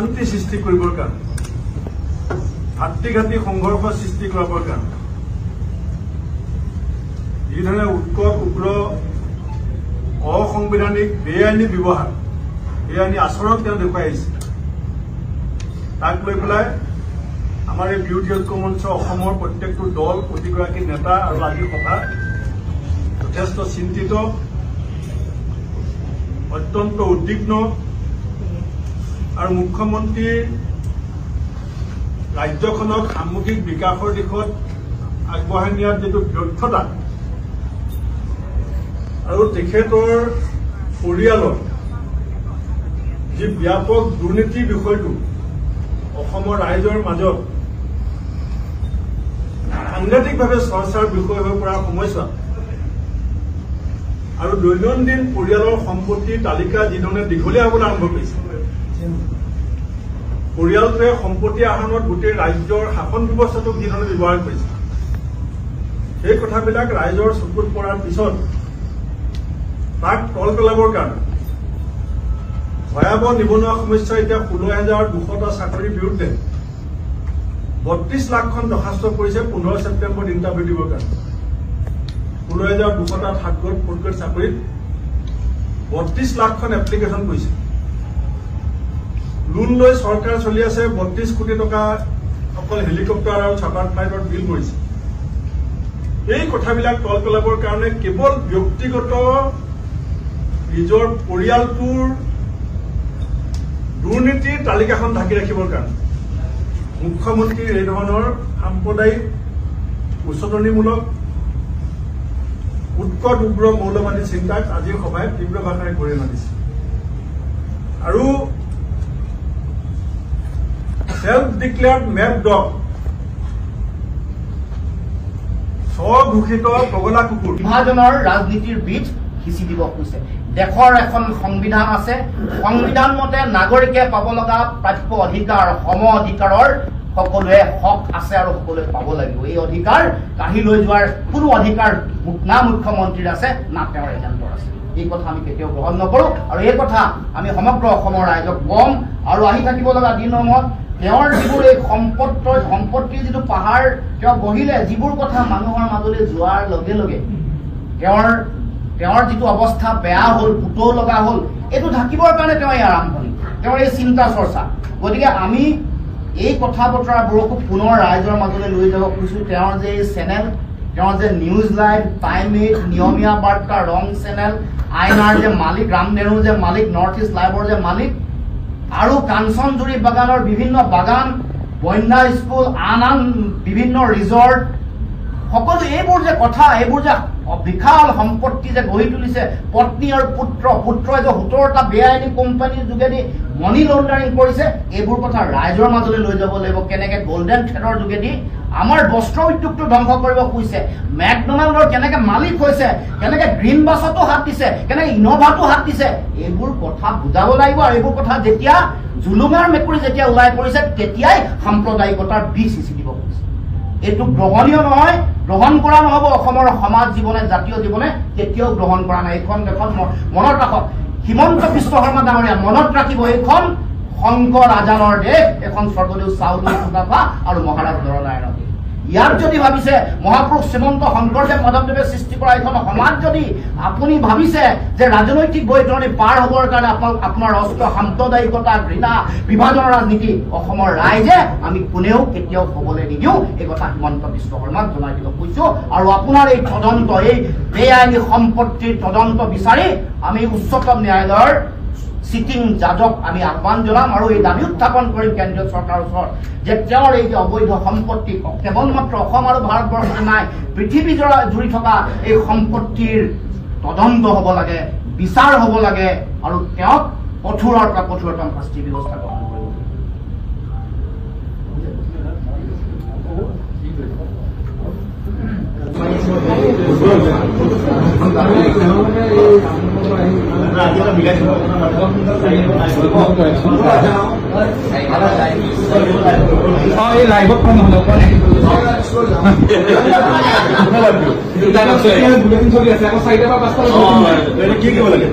অশান্তি সৃষ্টি কৰিবৰ কাৰণে, ভাতৃঘাতী সংঘৰ্ষ সৃষ্টি কৰাবৰ কাৰণে যিধৰণে উৎকট উগ্ৰ অসাংবিধানিক বেআইনী ব্যৱহাৰ, বেআইনী আচৰণ তেওঁ দেখুৱাই আহিছে, তাক লৈ পেলাই আমাৰ এই বিৰোধী ঐক্য মঞ্চ অসমৰ প্ৰত্যেকটো দল, প্ৰতিগৰাকী নেতা আৰু আজিৰ সভা যথেষ্ট চিন্তিত, অত্যন্ত উদ্বিগ্ন আৰু মুখ্যমন্ত্ৰীৰ ৰাজ্যখনক সামগ্ৰিক বিকাশৰ দিশত আগবঢ়াই নিয়াৰ যিটো ব্যৰ্থতা আৰু তেখেতৰ পৰিয়ালৰ যি ব্যাপক দুৰ্নীতিৰ বিষয়টো অসমৰ ৰাইজৰ মাজত সাংঘাতিকভাৱে চৰ্চাৰ বিষয় হৈ পৰাৰ সময়ছোৱাত আৰু দৈনন্দিন পৰিয়ালৰ সম্পত্তিৰ তালিকা যিধৰণে দীঘলীয়া হ'বলৈ আৰম্ভ কৰিছে, পৰিয়ালটোৱে সম্পত্তি আহৰণত গোটেই ৰাজ্যৰ শাসন ব্যৱস্থাটোক যিধৰণে ব্যৱহাৰ কৰিছে, সেই কথাবিলাক ৰাইজৰ চকুত পৰাৰ পিছত তাক তল পেলাবৰ কাৰণে ভয়াৱহ নিবনুৱা সমস্যা এতিয়া 16,200টা চাকৰিৰ বিৰুদ্ধে 32 লাখখন দৰ্খাস্ত কৰিছে 15 ছেপ্টেম্বৰত ইণ্টাৰভিউ দিবৰ কাৰণে। 16,200টা থাৰ্ড গ্ৰেড ফ'ৰ্থ গ্ৰেড চাকৰিত 32 লাখখন এপ্লিকেশ্যন কৰিছে। লোন লৈ চৰকাৰ চলি আছে, 32 কোটি টকা অকল হেলিকপ্টাৰ আৰু চাৰ্টাৰ ফ্লাইটৰ বিল পৰিছে। এই কথাবিলাক তল পেলাবৰ কাৰণে কেৱল ব্যক্তিগত নিজৰ পৰিয়ালটোৰ দুৰ্নীতিৰ তালিকাখন ঢাকি ৰাখিবৰ কাৰণে মুখ্যমন্ত্ৰীৰ এই ধৰণৰ সাম্প্ৰদায়িক উচটনিমূলক উৎকট উগ্ৰ মৌলবাদী চিন্তাক আজিৰ সভাই তীব্ৰ ভাষাৰে গৰিহণা দিছে। আৰু চেল্ফ ডিক্লেয়াৰ্ড মেপ ডগ, স্বঘোষিত পগলা কুকুৰ, বিভাজনৰ ৰাজনীতিৰ বীজ সিঁচি দিব খুজিছে। দেশৰ এখন সংবিধান আছে, সংবিধান মতে নাগৰিকে পাব লগা প্ৰাপ্য অধিকাৰ, সম অধিকাৰৰ সকলোৱে হক আছে আৰু সকলোৱে পাব লাগিব। এই অধিকাৰ কাঢ়ি লৈ যোৱাৰ কোনো অধিকাৰ না মুখ্যমন্ত্ৰীৰ আছে, না তেওঁৰ এজেণ্টৰ আছে। এই কথা আমি কেতিয়াও গ্ৰহণ নকৰোঁ আৰু এই কথা আমি সমগ্ৰ অসমৰ ৰাইজক কম। আৰু আহি থাকিব লগা দিনসমূহত তেওঁৰ যিবোৰ এই সম্পত্তিৰ যিটো পাহাৰ তেওঁ গঢ়িলে, যিবোৰ কথা মানুহৰ মাজলৈ যোৱাৰ লগে লগে তেওঁৰ যিটো অৱস্থা বেয়া হ'ল, পুতৌ লগা হ'ল, এইটো ঢাকিবৰ কাৰণে তেওঁ এই আৰম্ভণি, তেওঁৰ এই চিন্তা চৰ্চা। গতিকে আমি এই কথা বতৰাবোৰকো পুনৰ ৰাইজৰ মাজলৈ লৈ যাব খুজিছোঁ। তেওঁৰ যে এই চেনেল, তেওঁৰ যে নিউজ লাইভ, টাইম এইট, নিয়মীয়া বাৰ্তা, ৰং চেনেল, আইনাৰ যে মালিক, ৰামধেনুৰ যে মালিক, নৰ্থ ইষ্ট লাইভৰ যে মালিক, আৰু কাঞ্চনজুৰি বাগানৰ বিভিন্ন বাগান, বন্যা স্কুল, আন আন বিভিন্ন ৰিজৰ্ট, সকলো এইবোৰ যে কথা, এইবোৰ যে বিশাল সম্পত্তি যে গঢ়ি তুলিছে, পত্নী আৰু পুত্ৰ, পুত্ৰই যে 17টা বেআইনী কোম্পানীৰ যোগেদি মনি লণ্ডাৰিং কৰিছে, এইবোৰ কথা ৰাইজৰ মাজলৈ লৈ যাব লাগিব। কেনেকে গল্ডেন থ্ৰেডৰ যোগেদি আমাৰ বস্ত্ৰ উদ্যোগটো ধ্বংস কৰিব খুজিছে, মেকডনাল্ডৰ কেনেকে মালিক হৈছে, কেনেকে গ্ৰীণ বাছতো হাত দিছে, কেনেকে ইন'ভাতো হাত দিছে, এইবোৰ কথা বুজাব লাগিব। আৰু এইবোৰ কথা যেতিয়া জুলুঙাৰ মেকুৰী যেতিয়া ওলাই পৰিছে, তেতিয়াই সাম্প্ৰদায়িকতাৰ বীজ সিঁচি দিব খুজিছে। এইটো গ্ৰহণীয় নহয়, গ্ৰহণ কৰা নহ'ব। অসমৰ সমাজ জীৱনে, জাতীয় জীৱনে কেতিয়াও গ্ৰহণ কৰা নাই। এইখন দেশত মনত ৰাখক, হিমন্ত বিশ্ব শৰ্মা ডাঙৰীয়া মনত ৰাখিব, এইখন শংকৰ আজানৰ দেশ, এখন স্বৰ্গদেউ চাউলুং চুকাফা আৰু মহাৰাজ নৰনাৰায়ণৰ দেশ। ইয়াত যদি ভাবিছে মহাপুৰুষ শ্ৰীমন্ত শংকৰদেৱ মাধৱদেৱে সৃষ্টি কৰা এইখন সমাজ, যদি আপুনি ভাবিছে যে ৰাজনৈতিক বৈতৰণি পাৰ হ'বৰ কাৰণে আপোনাৰ অস্ত্ৰ সাম্প্ৰদায়িকতা, ঘৃণা, বিভাজনৰ ৰাজনীতি, অসমৰ ৰাইজে আমি কোনেও কেতিয়াও হ'বলৈ নিদিওঁ। এই কথা হিমন্ত বিশ্ব শৰ্মাক জনাই দিব খুজিছোঁ। আৰু আপোনাৰ এই তদন্ত, এই বেআইনী সম্পত্তিৰ তদন্ত বিচাৰি আমি উচ্চতম ন্যায়ালয়ৰ চিটিং জাজক আমি আহ্বান জনাম আৰু এই দাবী উত্থাপন কৰিম কেন্দ্ৰীয় চৰকাৰৰ ওচৰত যে তেওঁৰ এই যে অবৈধ সম্পত্তি কেৱল মাত্ৰ অসম আৰু ভাৰতবৰ্ষতে নাই, পৃথিৱী জুৰি থকা এই সম্পত্তিৰ তদন্ত হ'ব লাগে, বিচাৰ হ'ব লাগে আৰু তেওঁক কঠোৰৰ পৰা কঠোৰতম শাস্তিৰ ব্যৱস্থা গ্ৰহণ কৰিব। কি কৰিব লাগে?